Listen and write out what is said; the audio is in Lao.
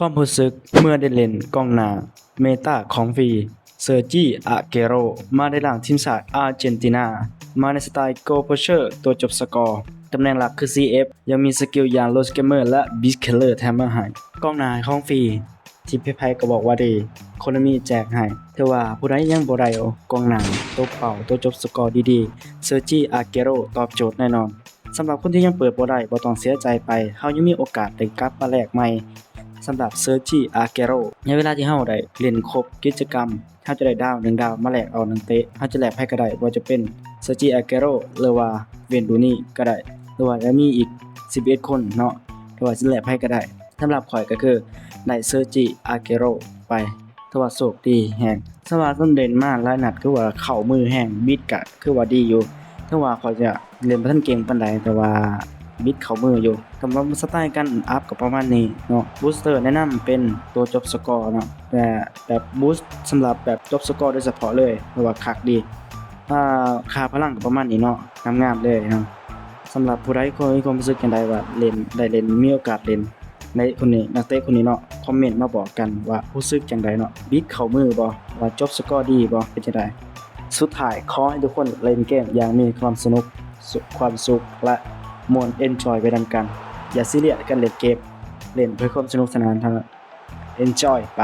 ຄວາມຮູ້ສຶກເມື່ອໄດ້ເຫຼັ້ນກອງໜ້າເມຕາຂອງຟຣີ ເຊີຈີ ອາເກໂຣ ມາໄດ້ລ້າງທີມຊາດອາເຈນຕິນາ ມາໃນສະໄຕລ໌ໂກໂພເຊີ ຕົວຈົບສະກໍ ຕຳແໜ່ງຫຼັກຄື ຊີເອັຟ ຍັງມີສະກິວຢ່າງ ໂຣສແກມເມີ ແລະ ບີດເຄລເລີ ແຖມມາໃຫ້. ກອງໜ້າຂອງຟຣີ ທີ່ໃຜໆກໍບອກວ່າດີ ໂຄນາມິແຈກໃຫ້. ຖືວ່າຜູ້ໃດຍັງບໍ່ໄດ້ກອງໜ້າຕົບເປົ້າ ຕົວຈົບສະກໍດີໆ ເຊີຈີ ອາເກໂຣ ຕອບໂຈດແນ່ນອນ. ສຳລັບຄົນທີ່ຍັງເປີດບໍ່ໄດ້ ບໍ່ຕ້ອງເສຍໃຈໄປ, ເຮົາຍັງມີໂອກາດໄດ້ກັບມາແລກໃໝ່. ສຳລັບເຊີຈີ ອາເກໂຣ ໃນເວລາທີ່ເຮົາໄດ້ຫຼິ້ນຄົບກິດຈະກຳ ເຮົາຈະໄດ້ດາວໜຶ່ງດາວມາແລກເອົານັກເຕະ. ເຮົາຈະແລກໃຜກໍໄດ້ ບໍ່ວ່າຈະເປັນເຊີຈີ ອາເກໂຣ ຫຼືວ່າເວນ ຣູນີກໍໄດ້ ຫຼືວ່າຈະມີອີກສິບເອັດຄົນເນາະ ຫຼືວ່າຈະແລກໃຜກໍໄດ້. ສຳລັບຂ້ອຍກໍຄືໄດ້ເຊີຈີ ອາເກໂຣ ໄປ ຖືວ່າໂຊກດີແຮງ. ສຳລັບເຮົາຫຼິ້ນມາຫຼາຍນັດ ຄືວ່າເຂົ້າມືແຮງ ບິດກະຄືວ່າດີຢູ່. ເຖິງວ່າຂ້ອຍຈະຫຼິ້ນບໍ່ທັນເກັ່ງປານໃດ ແຕ່ວ່າບິດເຂົ້າມືຢູ່. ສຳລັບສະໄຕລ໌ການອັບກໍປະມານນີ້ເນາະ. ບູສເຕີແນະນຳເປັນຕົວຈົບສະກໍເນາະ ແຕ່ແບບບູສສຳລັບແບບຈົບສະກໍໂດຍສະເພາະເລີຍ ຖືວ່າຄັກດີ. ອາ ຄ່າພະລັງກໍປະມານນີ້ເນາະ ງາມໆເລີຍເນາະ. ສຳລັບຜູ້ໃດ ມີຄວາມຮູ້ສຶກຈັ່ງໃດວ່າຫຼິ້ນ ໄດ້ຫຼິ້ນ ມີໂອກາດຫຼິ້ນ ໃນຄົນນີ້ ນັກເຕະຄົນນີ້ເນາະ ຄອມເມັນມາບອກກັນວ່າຮູ້ສຶກຈັ່ງໃດເນາະ ບິດເຂົ້າມືບໍ່ ວ່າຈົບສະກໍດີບໍ່ ເປັນຈັ່ງໃດ. ສຸດທ້າຍ ຂໍໃຫ້ທຸກຄົນຫຼິ້ນເກມຢ່າງມີຄວາມສະໜຸກ ຄວາມສຸກ ແລະ ມ່ວນ ເອັນຈອຍ ໄປນຳກັນ. ຢ່າຊີຣຽສກັນເລ່ນເກມ ຫຼິ້ນເພື່ອຄວາມສະໜຸກສະໜານເທົ່ານັ້ນ. ເອັນຈອຍ ໄປ.